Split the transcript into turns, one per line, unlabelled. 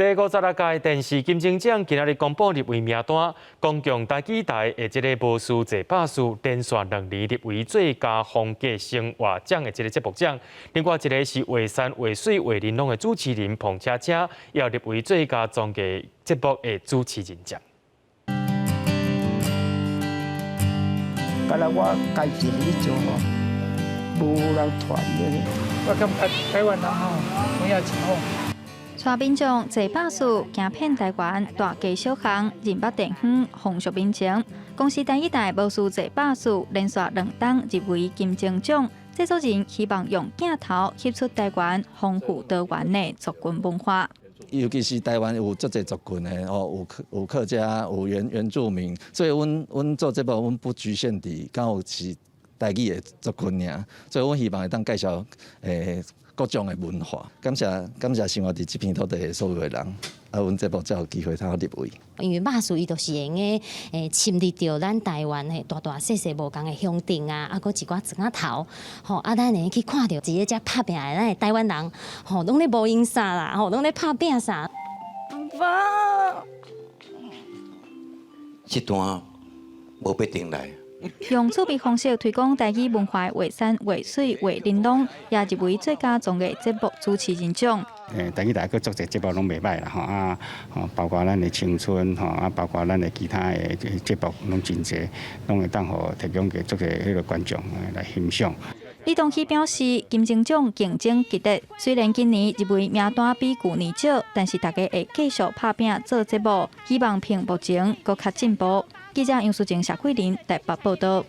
第56屆電視金鐘獎今仔日公布入圍名單，公共台語台的這个無事坐百事連續2年入圍最佳風格生活獎的這个節目獎。另外一个是畫山畫水畫玲瑯的主持人彭車車，也入圍最佳綜藝節目的主持人獎。
敢若我家己咧做，無人傳的。
我感覺台灣人吼，有影真好。
帶民眾坐百事，行遍台灣大街小巷，認捌地方風俗民情。公視台語台無事坐百事，連續兩冬入圍金鐘獎。製作人希望用鏡頭翕出台灣豐富多元的族群文化。
尤其是台灣有足濟族群的哦，有客家，有原住民，所以阮做節目，阮不局限佇敢有是台語的族群爾，所以阮希望會當介紹各種的文化。感謝感謝生活佇這片土地的所有的人，啊，阮節目才有機會通入圍。
因為肉事伊就是會用深入著咱台灣的大大細細無仝的鄉鎮啊，啊，閣一寡庄仔頭，吼，啊，咱會去看著佇咧遮拍拚的咱的台灣人，吼，攏咧無閒啥啦，吼，攏咧拍拚啥。
爸，
這段無必定來。
用趣味方式推廣台語文化，畫山畫水畫玲瑯，也入圍最佳綜藝節目主持人獎。
台語台閣足濟節目攏袂䆀啦，吼啊，吼包括咱的青春，吼啊，包括咱的其他的節目攏真濟，攏會當予提供予足濟彼个觀眾來欣賞。
李東熙表示，金鐘獎競爭激烈，雖然今年入圍名單比舊年少，但是大家會繼續拍拚做節目，希望憑目前閣較進步。記者楊淑靜、謝慧玲台北報道。